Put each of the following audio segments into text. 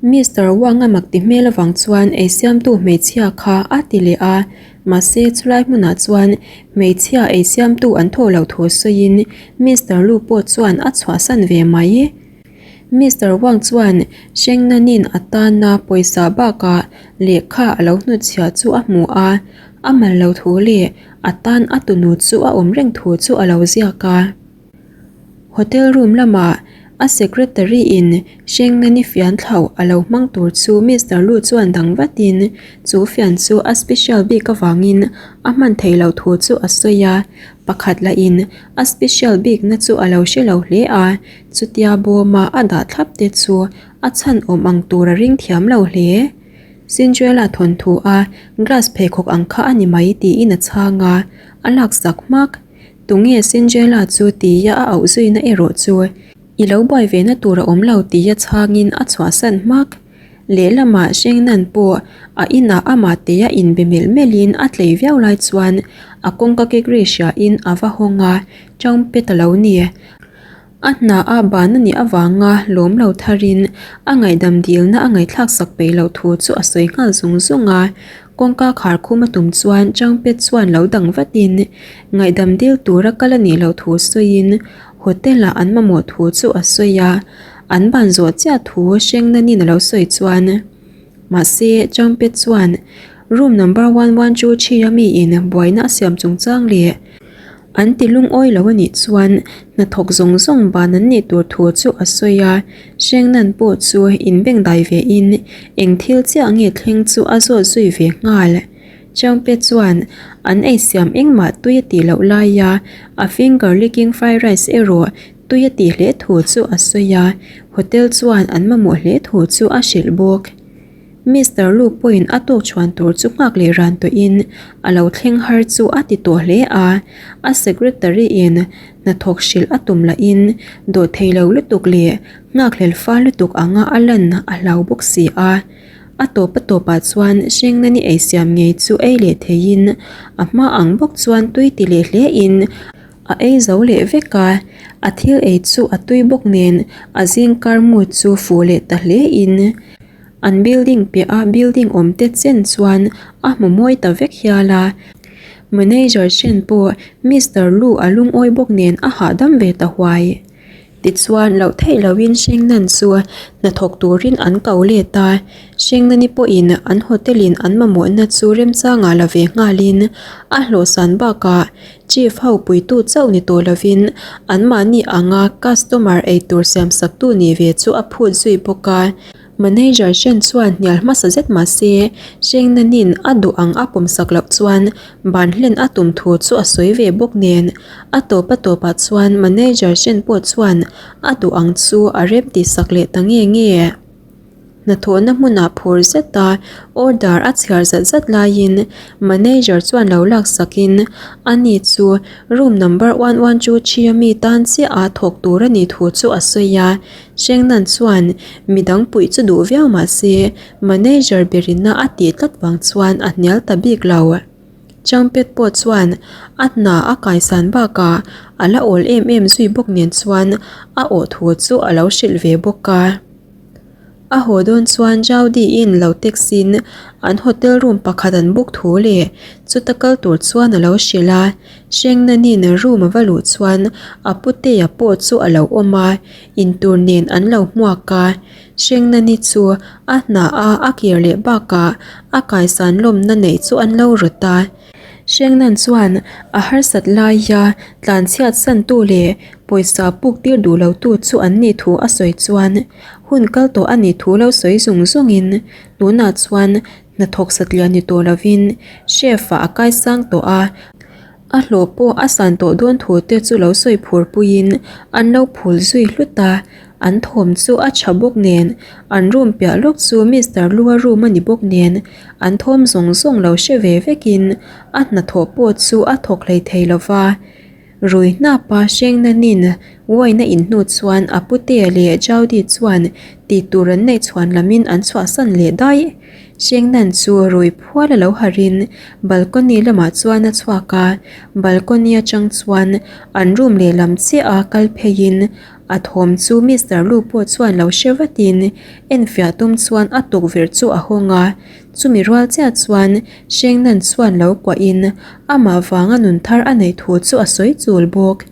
Mister Wang-a mak ti hmel avang chuan eisiamtu hmeichhia kha a ti leh a, mahse chulai hmunah chuan hmeichhia eisiamtu an thawh loh thu sawiin Mister Lu pawh chuan a chhuahsan ve mai. Mister Wang chuan Shengnanin a tana pawisa bakah lehkha a lo hnutchhiah chu a hmu a, a mal lo thu leh a tan a tunu chu a awm reng thu chu a lo ziak a. Hotel room lamah a secretary in Hrengnani fian thlauh a lo hmang tur chu Mister Lu chuan dang vatin chu fian chu a special bik avangin a hman theih loh thu chu a sawi a, pakhat lah in a special bik na chu a lo hre lo hle a, chutia bawma a dah thlap te chu a chhan awm ang tur a ring thiam lo hle. Cinderella thawnthu a glass pheikhawk ang kha a ni mai tiin a chhang a, a laksak hmak. Tunge Cinderella chu tia a auh zuina erawh chu i lo buai ve na tur a awm lo tia chhangin a chhuahsan hmak. Lehlamah Shengnan pawh a inah amah tia inbe melh melhin a tlei viau lai chuan a kawngka kek ri hriain a va hawng a, Changpet a lo ni. A hna a ban a nih avanga lawm lo tharin a ngaihdam dilna a ngaihthlaksak peih loh thu chu a sawi nghal zung zung a. Kawngka khar khum a tum chuan Changpet chuan lo dang vatin ngaihdam dil tura kal a nih loh thu sawiin hotel ah an mamawh thu chu a sawi a. An ban zawh chiah thu Hrengnanin a lo sawi chuan mahse Changpet chuan room number 1123 a miin buaina a siam chungchang leh An ti lungawi lo a nih chuan hnathawk zawng zawng ban an nih tur thu chu a sawi a, Hrengnan pawh chu inbengdai ve in eng thil chiah nge thleng chu a zawt zui ve nghal. Changpe chuan an eisiam engmah tui a tih loh laia a finger licking fried rice erawh tui a tih hle thu chu a sawi a, hotel chuan an mamawh hle thu chu a hrilh bawk. Mister Luke pawhin a tawk chhuan tur chu nghak leh ran tawhin a lo thleng har chu a ti tawh hle a, a secretary in hnathawk hrilh a tum lahin dawh thei lo lutuk leh nghakhlel fa lutuk anga a lan a hlau bawk si a. A tawp a tawpah chuan Hrengnani eisiam ngei chu ei leh theiin a hma ang bawk chuan tui ti leh hlein a ei zo leh vek a, a thil ei chu a tui bawk nen a zingkar mu chu fuh leh ta hlein An building piah a building awm te chen chuan a hmu mawi ta vek hial a, manager chen pawh Mister Lu a lungawi bawk nen a hahdam ve ta huai. Tichuan loh theih lohin Shengnan chu hnathawk turin an ko let a, Shengnani pawhin an hotel in an mamawhna chu remchangah la ve nghalin a hlawhsan bakah Chief ho puitu chauh ni tawh lovin anmahni anga customer eitur siamsaktu nih ve chu a phut zui bawk a. Manager Shen chuan hnial hmasa zet mah se, Sheng Nanin a duh ang a pawmsak loh chuan ban hlen a tum thu chu a sawi ve bawk nen. A tawp a tawpah chuan Manager Shen pawh chuan a duh ang chu a rem tihsak leh ta nge nge. Hnathawhna hmunah phur zeta order a chhiar zat zat laiin manager chuan lo laksakin ani chu room number 1123 a mi tan chiah a thawk tur a nih thu chu a sawi a. Hrengnan chuan midang puih chu duh viau mah se manager berina a tih tlat vang chuan a hnial ta bik lo. Changpet pawh chuan a hna a kaisan bakah a la awl em em zui bawk nen chuan a awh thu chu a lo hrilh ve bawk a. A haw dawn chuan Jaudy-in lo text-in an hotel room pakhat an book thu leh chuta kal tur chuan a lo hrilh a. Hrengnanin room a va luh chuan a putea pawh chu a lo awm a, intur nen an lo hmuak a. Hrengnani chu a hna a a kir leh bakah a kaisan lawmna neih chu an lo rawt a. Hrengnan chuan a harsat laia tlanchhiat santu leh pawisa puk tir duh lotu chu an nih thu a sawi chuan hun kal tawh a nih thu lo sawi zung zungin tunah chuan hnathawk satliah ni tawh lovin chef ah a kaisang tawh a, a hlawh pawh a san tawh dawn thu te chu lo sawi phur puiin an lo phul zui hlut a. An thawm chu a tha bawk nen, an room piah lawk chu Mister Lua room a ni bawk nen, an thawm zawng zawng lo hre ve vekin a hnathawh pawh chu a thawk hlei thei lo va. Rui hnapa Hrengnanin wine a in hnu chuan a putea leh Jaudy chuan tih tur an neih chhuan lamin an chhuahsan leh daih. Hrengnan chu rui phual a lo harin balcony lamah chuan a chhuak a, balcony atang chuan an room lehlam chiah a kal pheiin. A thawm chu Mister Lu pawh chuan lo hre vatin enfiah tum chuan a tukverh chu a hawng a, chumi rual chiah chuan Hrengnan chuan lo kuahin amah vanga nun thar a neih thu chu a sawi chul bawk.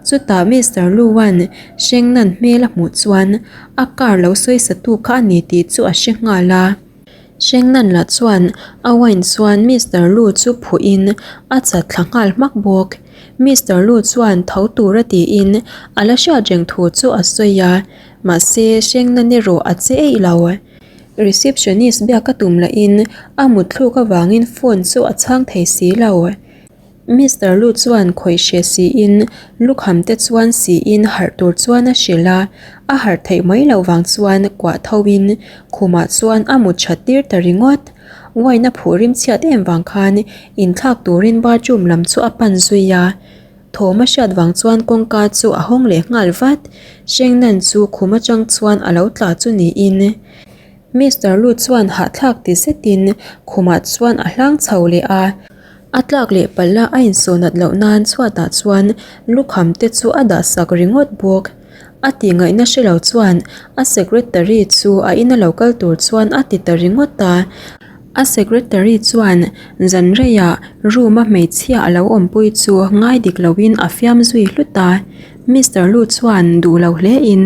Chutah Mister Lu-a'n Hrengnan hmel a hmuh chuan a car lo sawisatu kha a ni tih chu a hre nghal a. Hrengnan lah chuan a wine chuan Mister Lu chu phuhin a chat thla nghal hmak bawk. Mister Lu chuan tho tura tiin a la hriat reng thu chu a sawi a, mahse Hrengnan erawh a che eih lo. Receptionist biak a tum lahin a mutthluk avangin phone chu a chhang thei si lo. Mister Lu chuan khawih hreh siin lukham te chuan siin harh tur chuan a hrilh a, a harh theih mai loh vang chuan kuah tho in khumah chuan a mut that tir ta ringawt. Wine a phuh rim chhiat em vang khan inthlak turin bathroom lam chu a pan zui a, thawm a hriat vang chuan kawngka chu a hawng leh nghal vat. Hrengnan chu khum atang chuan a lo tla chu niin. Mister Lu chuan hahthlak ti zetin khumah chuan a hlang chho leh a. A tlak leh palh a a insawnat loh nan chhuatah chuan lukham te chu a dah sak ringawt bawk. A tih ngaihna hre lo chuan a secretary chu a ina lo kal tur chuan a ti ta ringawt a. A secretary chuan zan reiah room a hmeichhia a lo awmpui chu ngai dik loin a fiam zui hlut a. Mister Lu chuan duh lo hle in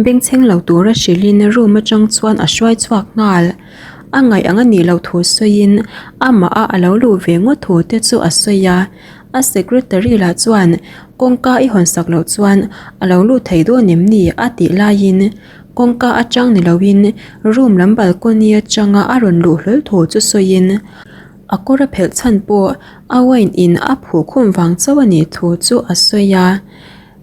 bengchheng lo tura hrilhin room atang chuan a hruai chhuak nghal. A ngaih ang a nih loh thu sawiin amah a a lo luh ve ngawt thu te chu a sawi a, a secretary lah chuan kawngka i hawn sak loh chuan a lo lut thei dawn em ni a tih laiin kawngka atang ni loin room lam balcony atanga a rawn luh hlawl thu chu sawiin a kawr a phelh chhan pawh a wine in a phuh khum vang chauh a nih thu chu a sawi a.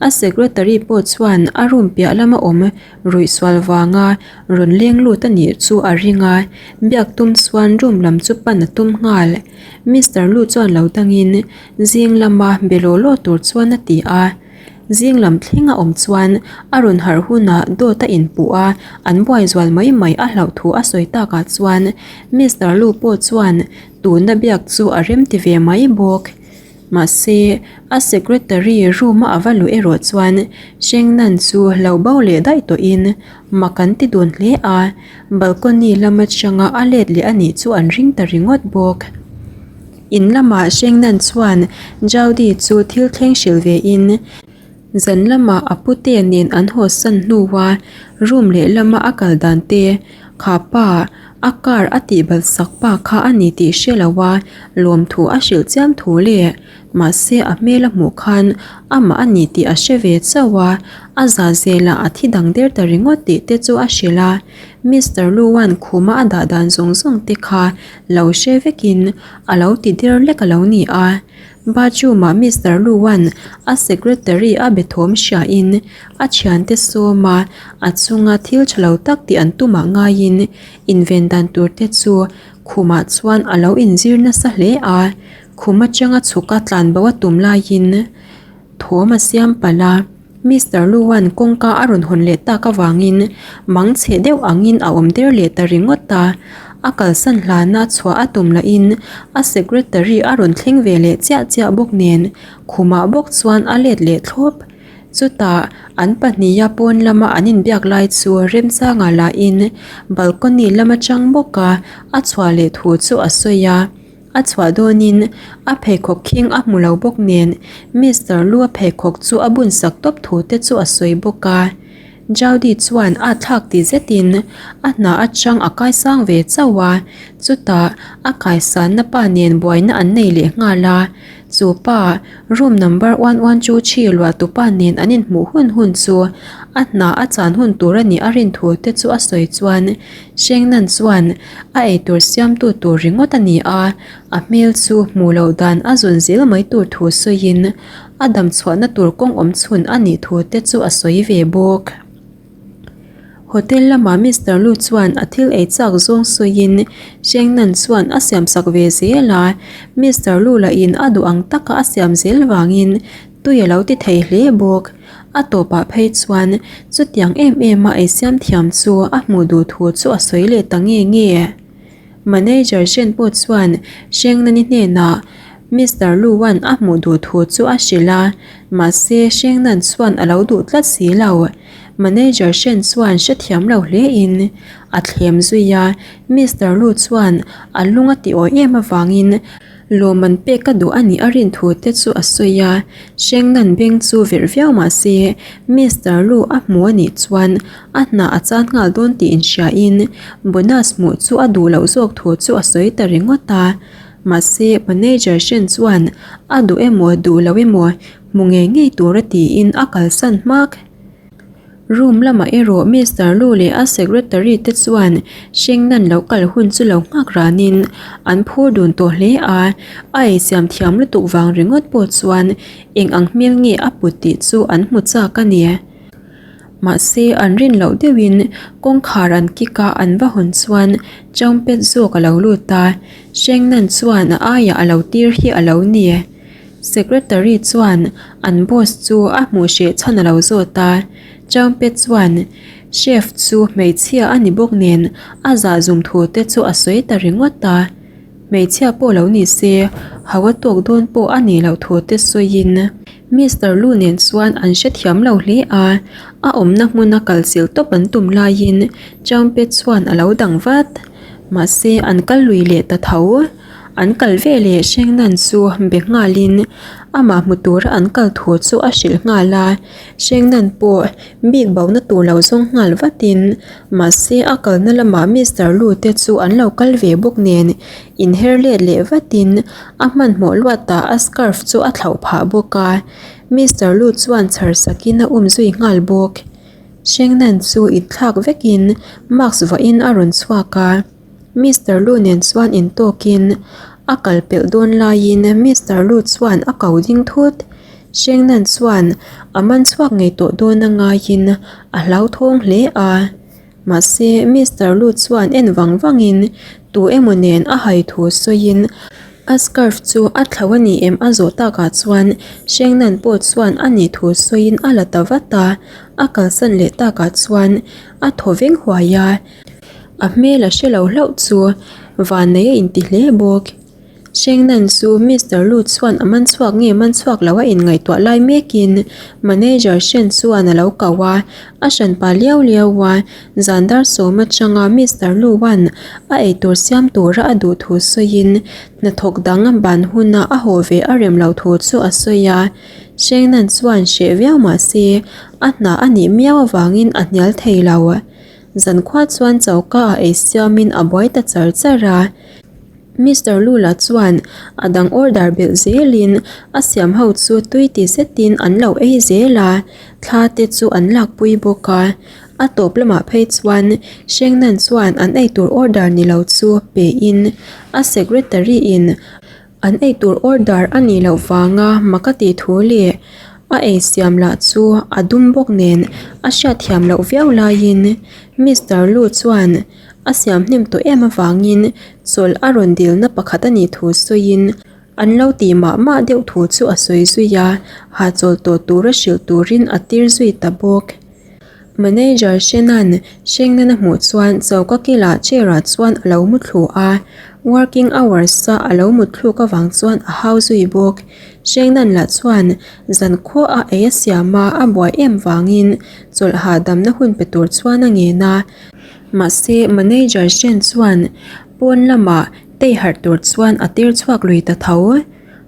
A secretary pawh chuan a room piah lama awm ruih sual vanga rawn leng lut a nih chu a ring a, biak tum chuan room lam chu pan a tum nghal. Mister Lu chuan lo dangin zing lama be law law tur chuan a ti a. Zing lam thleng a awm chuan a rawn harh hunah dawt a inpuh a, an buai zual mai mai a hlauh thu a sawi takah chuan Mister Lu pawh chuan tuna biak chu a rem ti ve mai bawk. Mahse, a secretary room-a a va luh erawh chuan Shengnan chu lo bo leh daih tawhin mak an ti dun hle a, balcony lam atanga a let leh a nih chu an ring ta ringawt bawk. In lamah Shengnan chuan Jaudy chu thil thleng hrilh vein, Zan lamah a pute nen an haw san hnua room lehlama a kal dan te, kha pa a car a tihbal sak pa kha a ni tih hre lo a, lawmthu a hrilh chiam thu le. Mahse a hmel a hmuh khan amah a ni tih a hre ve chauh a, a za zelah a thi dang der ta ringawt tih te chu a hrilh a. Mister Luan khuma a dah dan zawng zawng te kha lo hre vekin a lo ti der lek a lo ni a. Bathroom-ah Mister Lu-a'n a secretary a be thawm hriain a thiante sawm a, a chunga thil tha lo tak tih an tumah ngaiin inven dan tur te chu khumah chuan a lo inzir nasa hle a, khum atanga chhuka tlanbo a tum laiin thawm a siam palh a. Mister Luan kawngka a rawn hawn leh tak avangin mang chhe deuh angin a awm der leh ta ringawt a. A kalsan hlana chhuah a tum lahin a secretary a rawn thleng ve leh chiah chiah bawk nen khumah bawk chuan a let leh thlawp. Chutah an pahniha pawn lama an inbiak lai chu remchanga lahin balcony lam atang bawka a chhuah leh thu chu a sawi a. A chhuah dawnin a pheikhawk khing a hmu lo bawk nen Mister Lu a pheikhawk chu a bun sak tawp thu te chu a sawi bawk a. Jaudy chuan a thlak ti zetin a hna atang a kaisang ve chauh a, chutah a kaisanna pa nen buaina an nei leh nghal a. Chu pa room number 1123 luahtupa nen an inhmuh hun hun chu a hna a chan hun tur a nih a rin thu te chu a sawi chuan Hrengnan chuan a eitur siamtu tur ringawt a ni a, a hmel chu hmuh loh dan a zun zel mai tur thu sawiin a dam chhuahna tur kawng awm chhun a nih thu te chu a sawi ve bawk. Hotel lamah Mister Lu chuan a thil ei chak zawng sawiin Hrengnan chuan a siam sak ve zel a, Mister Lu lahin a duh ang taka a siam zel vangin tui a lo ti thei hle bawk. A tawpah phei chuan chutiang em em a eisiam thiam chu a hmuh duh thu chu a sawi leh ta nge nge. Manager Shen pawh chuan Hrengnani hnenah Mister Lu-a'n a hmuh duh thu chu a hrilh a, mahse Hrengnan chuan a lo duh tlat si lo. Manager Shen chuan hrethiam lo hle in a thlem zui a, Mister Lu chuan a lung a ti awi em avangin lawmman pek ka duh a nih a rin thu te chu a sawi a, Shengnan beng chu verh viau mah se Mister Lu a hmu a nih chuan a hna a chan nghal dawn tih inhria in bonus hmuh chu a duh loh zawk thu chu a sawi ta ringawt a, mahse manager Shen chuan a duh emaw duh lo emaw hmu ngei ngei tura tiin a kalsan hmak. Room lamah erawh Mister Lu leh a secretary te chuan Shengnan lo kal hun chu lo nghak ranin an phur dun tawh hle a, a eisiam thiam lutuk vang ringawt pawh chuan eng ang hmel nge a put tih chu an hmu chak a ni. Mahse an rin loh deuhin kawngkhar an kick a an va hawn chuan Changpet zawk a lo lut a, Shengnan chuan a aiah a lo tir hi a lo ni. Secretary chuan an boss chu a hmuh hreh chhan a lo zawt a, Changpet chuan chef chu hmeichhia a ni bawk nen a zah zum thu te chu a sawi ta ringawt a, hmeichhia pawh lo ni se hau a tawk dawn pawh a nih loh thu te sawiin Mister Lu nen chuan an hrethiam lo hle a, a awmna hmuna kal chilh tawp an tum laiin Changpet chuan a lo dang vat, mahse an kal lui leh ta tho. An kal ve leh Hrengnan chu be nghalin amah hmu tura an kal thu chu a hrilh nghal a, Hrengnan pawh bik bona tur lo zawng nghal vatin mahse a kalna lamah Mister Lu te chu an lo kal ve bawk nen inher let leh vatin a hmanhmawh luatah a scarf chu a thlauh phah bawk a, Mister Lu chuan chhar sakin a um zui nghal bawk. Hrengnan chu inthlak vekin mask vuahin a rawn chhuak a. Mister Lu nen chuan intawkin a kal pelh dawn laiin Mister Lu chuan a ko ding thut. Hrengnan chuan a man chhuak ngei tawh dawn a ngaiin a hlauthawng hle a. Mahse Mister Lu chuan en vang vangin tu emaw nen a hai thu sawiin a scarf chu a thlo a ni em a zawh takah chuan Hrengnan pawh chuan a nih thu sawiin a la ta vat a. A kalsan leh takah chuan a thaw veng huai a. A hmel a hre lo hlauh chu vannei a inti hle bawk. Hrengnan chu Mister Lu chuan a man chhuak nge man chhuak lo a inngaihtuah lai mekin Manager Shen chuan a lo ko a, a hranpa liau liau a, zan dar sawm atanga Mister Lu-a'n a eitur siam tura a duh thu sawiin hnathawk dang ban huna a haw ve a rem lo thu chu a sawi a. Hrengnan chuan hreh viau mah se a hna a nih miau avangin a hnial thei lo. Zankhua chuan choka ah ei siamin a buai ta char char a. Mister Lula chuan a dang order belh zelin a siam ho chu tui ti zetin an lo ei zel a, thla te chu an lakpui bawk a. A tawp lamah phei chuan Hrengnan chuan an eitur order ni lo chu pe in a secretary in An eitur order a nih loh vanga mak a tih thu leh a ei siam lah chu a dum bawk nen a hriatthiam loh viau laiin Mister Lu chuan a siam hnem tawh em avangin chawlh a rawn dilna pakhat a nih thu sawiin an lo tih mah mah deuh thu chu a sawi zui a, hahchawl tawh tura hrilh turin a tir zui ta bawk. Manager Shenan Shengnan a hmuh chuan choka kilah chair ah chuan a lo mu thlu a, working hours a a lo mut thluk avang chuan a hau zui bawk. Shengnan lah chuan zan khuah a ei a siam a, a buai em vangin chawlh hahdamna hun pe tur chuan a ngen a. Mahse manager Shen chuan pawn lamah tei harh tur chuan a tir chhuak lui ta tho.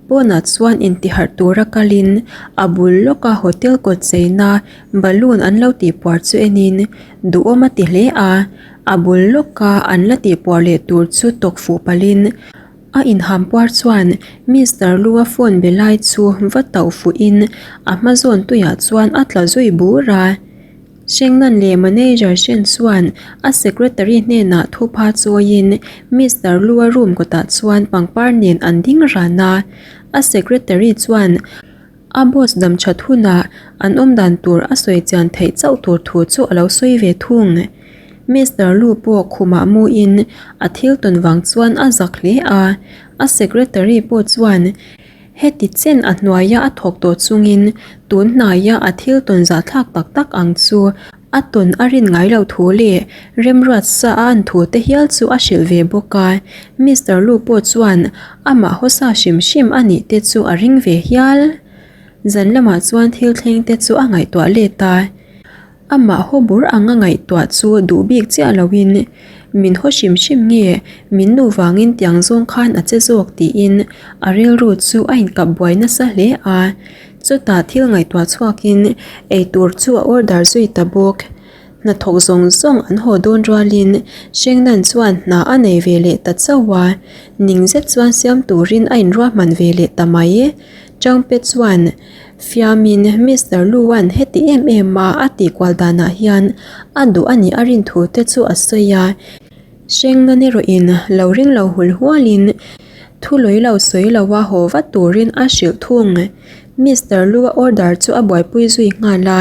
Pawnah chuan intiharh tura kalin a bul lawka hotel kawt cheina balloon an lo tihpuar chu enin duhawm a ti hle a, a bul lawka an la tihpuar leh tur chu tawk fuh palhin a inham puar chuan Mister Lu-a phone be lai chu va tauh fuhin a hma zawn tuiah chuan a tla zui bur a. Hrengnan leh Manager Shen chuan a secretary hnenah thupha chawiin Mister Lu-a room kawtah chuan pangpar nen an ding ran a. A secretary chuan a boss dam that hunah an awm dan tur a sawi chian theih chauh tur thu chu a lo sawi ve thung. Mister Lu pawh khumah muin a thil tawn vang chuan a zak hle a. A secretary pawh chuan Heti chen a hnuaia a thawk tawh chungin tun hnaia a thil tawn zahthlak tak tak ang chu a tawn a rin ngai lo thu leh remruat sa a an thu te hial chu a hrilh ve bawk a, Mister Lu pawh chuan amah hawsa hrim hrim a nih te chu a ring ve hial. Zan lamah chuan thil thleng te chu a ngaihtuah let a. Amah haw bur anga ngaihtuah chu duh bik chiah loin min haw hrim hrim nge min nu vangin tiang zawng khan a che zawk tiin a rilru chu a inkap buai nasa hle a. Chutah thil ngaihtuah chhuakin eitur chu a order zui ta bawk. Hnathawk zawng zawng an haw dawn rualin Hrengnan chuan hna a nei ve leh ta chauh a, ning zet chuan siam turin a inruahman ve leh ta mai. Changpe chuan fiamin Mister Lu-a'n heti em em a a tihkual danah hian a duh a nih a rin thu te chu a sawi a. Hrengnan erawhin lo ring lo hul hualin thu lawi lo sawi lo a haw vat turin a hrilh thung. Mister Lu-a order chu a buaipui zui nghal a.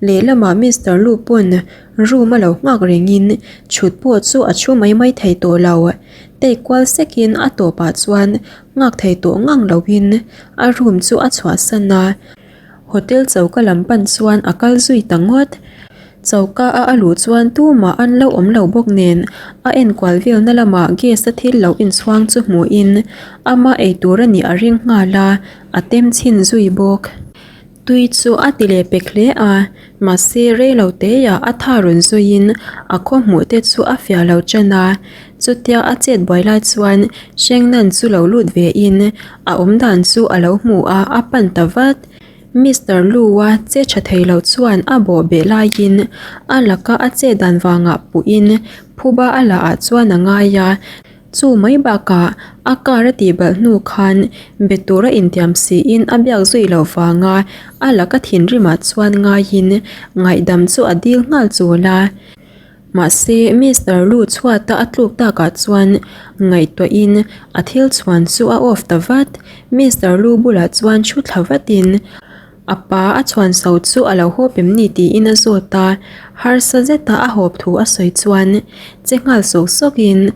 Lehlamah Mister Lu pawn room a lo nghak rengin chhut pawh chu a thu mai mai thei tawh lo. Take kual sekin a tawpah chuan nghak thei tawh ngang loin a room chu a chhuahsan a. Hotel choka lam pan chuan a kal zui ta ngawt. Choka a a luh chuan tumah an lo awm lo bawk nen a enkual velna lamah gas a thil lo inchhuang chu hmuhin ama eitur a nih a ring nghal a, a tem chhin zui bawk. Tui chu a ti leh pek hle a, mahse rei lo teiah a tha rawn zuiin a khaw hmuh te chu a fiah lo tan a. Chutia a chet buai lai chuan Hrengnan chu lo lut ve in a awm dan chu a lo hmu a, a pan ta vat. Mister Lu-a che tha thei lo chuan a bawh beh laiin a laka a chet dan vangah puhin phuba a la ah chuan a ngai a. Chu mai bakah a car a tih balh hnu khan be tura intiam siin a biak zui loh vanga a laka thinrimah chuan ngaiin ngaihdam chu a dil nghal chul a. Mahse, Mister Lu chhuata a tluk takah chuan ngaihtuahin a thil chhuan chu a off ta vat. Mister Lu bulah chuan thu thla vatin a pa a chhuan so chu a lo hawp em ni tiin a zawt a, harsa zeta a hawp thu a sawi chuan che nghal sawk sawkin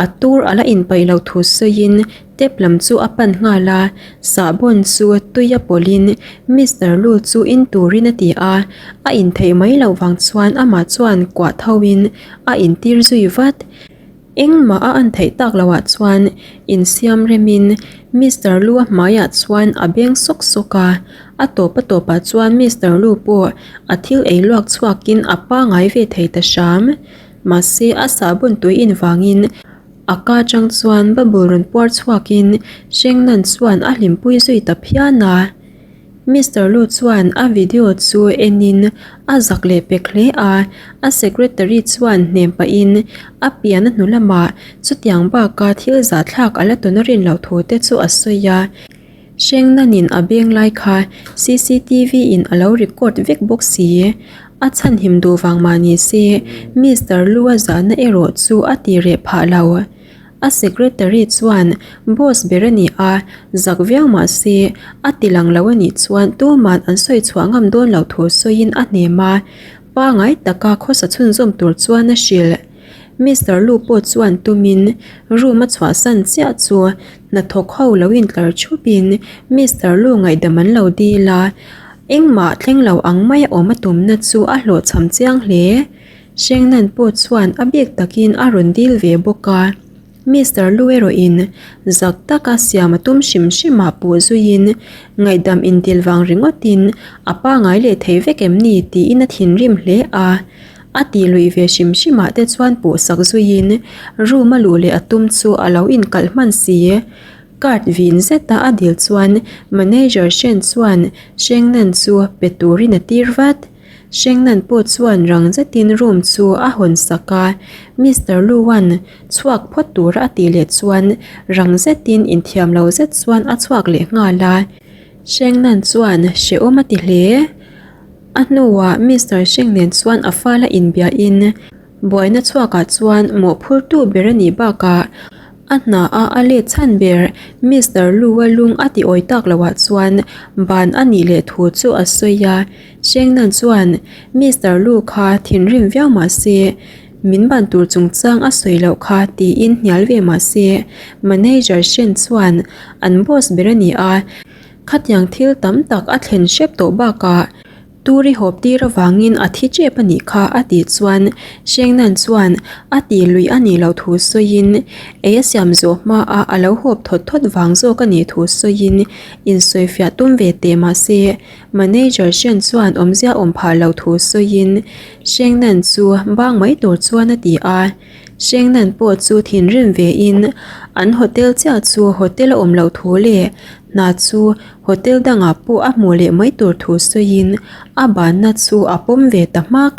a tur a la inpaih loh thu sawiin tap lam chu a pan nghal a, sahbawn chu tui a pawlhin Mister Lu chu in turin a ti a, a intheih mai loh vang chuan amah chuan kuah thoin a intir zui vat. Engmah a an theih tak loh ah chuan insiam remin Mister Lu a hmaiah chuan a beng sawk sawk a, a tawp a tawpah chuan Mister Lu pawh a thil ei luak chhuakin a pangai ve thei ta hram. Mahse a sahbawn tui in vangin a ka atang chuan bubble rawn puar chhuakin Hrengnan chuan a hlimpui zui ta phian a. Mister Lu chuan a video chu enin a zak leh pek hle a, a secretary chuan hnem pahin a pian a hnu lamah chutiang baka thil zahthlak a la tawn a rin loh thu te chu a sawi a. Hrengnanin a beng lai kha cctv in a lo record vek bawk si. A chhanhim duh vang mah ni se Mister Lu a zahna erawh chu a ti reh phah lo. A secretary chuan boss ber a ni a, zak viau mah se a ti lang lo a nih chuan tuman an sawi chhuah ngam dawn loh thu sawiin a hnem a, pangai taka khawsa chhunzawm tur chuan a hrilh. Mister Lu pawh chuan tumin room a chhuahsan chiah chu hnathawk ho lo intlar thupin Mister Lu ngaihdam an lo dil a, engmah thleng lo ang mai a awm a tumna chu a hlawhchham chiang hle. Hrengnan pawh chuan a bik takin a rawn dil ve bawk a. Mister Lu erawhin zak taka siam a tum hrim hrim ah puh zuiin ngaihdam indil vang ringawtin a pangai leh thei vek em ni tiin a thinrim hle a. A tih luih ve hrim hrim ah te chuan puh sak zuiin room a luh leh a tum chu a lo inkalh hman si. Card vin zeta a dil chuan manager Shen chuan Hrengnan chu pe turin a tir vat. Hrengnan pawh chuan rang zetin room chu a hawn sak a, Mister Lu-a'n chhuak phawt tura a tih leh chuan rang zetin inthiam lo zet chuan a chhuak leh nghal a. Hrengnan chuan hrehawm a ti hle. A hnuah Mister Hreng nen chuan a fala inbiahin buaina chhuakah chuan mawhphurtu ber a nih bakah a hna a a let chhan ber Mister Lu-a lung a ti awi tak loah chuan ban a nih leh thu chu a sawi a. Hrengnan chuan Mister Lu kha thinrim viau mah se min ban tur chungchang a sawi loh kha tiin hnial ve mah se manager Shen chuan an boss ber a ni a, khatiang thil tam tak a thlen hrep tawh bakah. Tur i hawp tir avangin a thi tep a nih kha a tih chuan Hrengnan chuan a tih luih a nih loh thu sawiin ei a siam zawh hmaah a lo hawp thawt thawt vang zawk a nih thu sawiin insawifiah tum ve teh mahse Manager Shen chuan awmzia awm phah loh thu sawiin Hrengnan chu bang mai tur chuan a ti a. Hrengnan pawh chu thinrim vein an hotel chiah chu hotel a awm loh thu leh hna chu Hotel dangah pawh a hmuh leh mai tur thu sawiin a banna chu a pawm ve ta hmak.